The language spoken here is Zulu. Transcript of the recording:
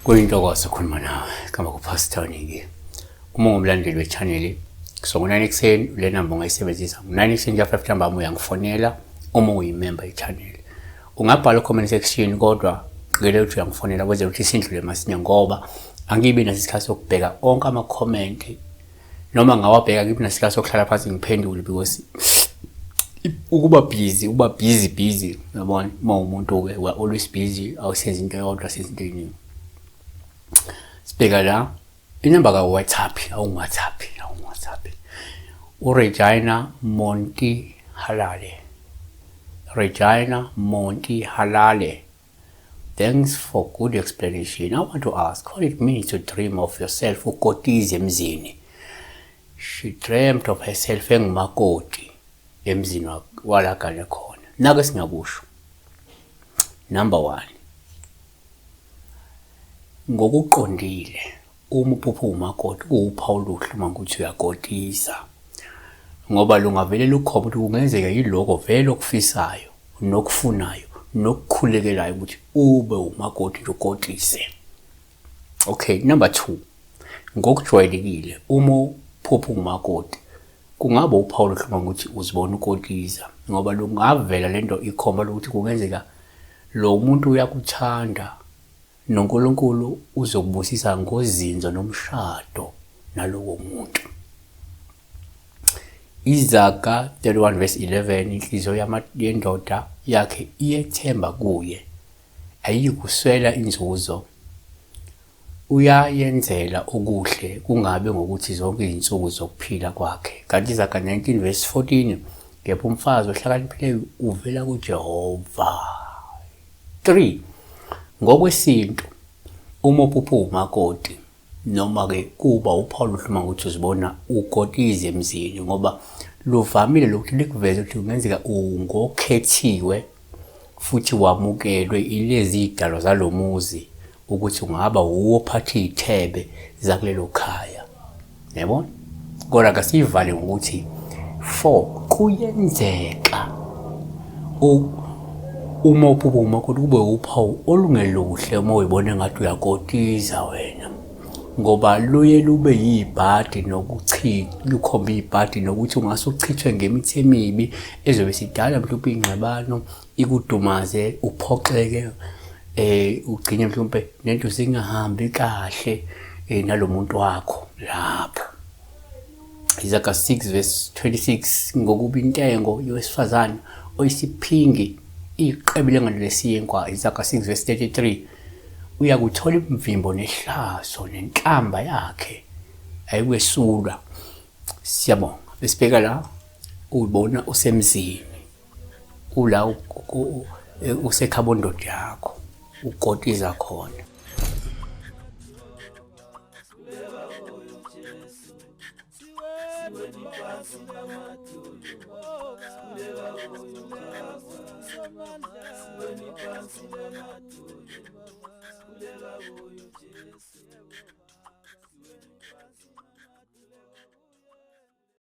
Kuyintokozo ukukhuluma nawe kama kuPastor Niki. Uma ungumlandeli we-channel so ngo-9 ekuseni le namba ungayisebenzisa ngo-9 ekuseni kuya 5 ntambama uyangifonela uma uyimember ye-channel. Ungabhala comment section kodwa qikelela ukuthi uyangifonela kwenzela ukuthi sindlule masinya ngoba angibi naso isikhathi sokubheka onke ama-comment noma ngawabheka ngibi nasikhathi sokuhlala phansi ngiphendule because ukuba busy uba busy busy uyabona uma umuntu-ke we always busy awusenzi into eyodwa senza into eyiningi. Sibheka la inamba ka-WhatsApp, awungu-WhatsApp, awungu-WhatsApp. URegina Monti Halale, Regina Monti Halale. Thanks for good explanation. I want to ask what it means to dream of yourself ukotiza emzini. She dreamt of herself engumakoti emzini walagane khona. Nake singakusho. Number 1. Ngokuqondile uma uphupha umakoti kuwuphawu oluhle uma ukuthi uyakotiza. Ngoba lungavele lukhomba ukuthi kungenzeka yiloko vele okufisayo nokufunayo nokukhulekelayo ukuthi ube umakoti nje ukotise. Okay, number 2. Ngokujwayelekile uma uphupha ungumakoti kungaba uphawu oluhle ukuthi uzibona ukotiza ngoba lungavela lento ikhomba lokuthi kungenzeka lo muntu uyakuthanda noNkulunkulu uzokubusisa ngozinzo nomshado nalowo muntu. Izaga 31 verse 11 inhliziyo yendoda yakhe iyethemba kuye, ayiyikuswela inzuzo. Uyayenzela okuhle kungabe ngokuthi zonke izinsuku zokuphila kwakhe. Kanti Izaga 19 verse 14 kepha umfazi ohlakaniphileyo uvela kuJehova. 3 ngokwesintu uma uphupha umakoti noma-ke kuba uphawu oluhle uma ukuthi uzibona ukotiza emzini ngoba luvamile lokuthi likuveze ukuthi kungenzeka ungokhethiwe futhi wamukelwe ilezi idalwa zalomuzi ukuthi ungaba wuwo ophatha iy'thebe zakulelo khaya yabona. Kodwa kasiyivale ngokuthi 4 kuyenzeka uma uphupha umakoti kube uphawu olungeluhle uma uyibona engathi uyakotiza wena ngoba luye lube yibhadi nokuchitha lukhomba ibhadi nokuthi ungase uchithwe ngemithi emibi ezobe sidala mhlawumbe ingxabano ikudumaze uphoxeke ugcine mhlawumbe nento zingahambi kahle nalomuntu wakho lapho. Izaga 6 verse 26 ngokuba intengo yowesifazane oyisiphingi iqebile ngalesinkwa. Izaga 6 verse 33 uyakuthola imvimbo nehlazo nenhlamba yakhe ayikwesulwa. Siyabonga. Besibheka la ubona usemzini ula usekhabo ndoda yakho ukotiza khona.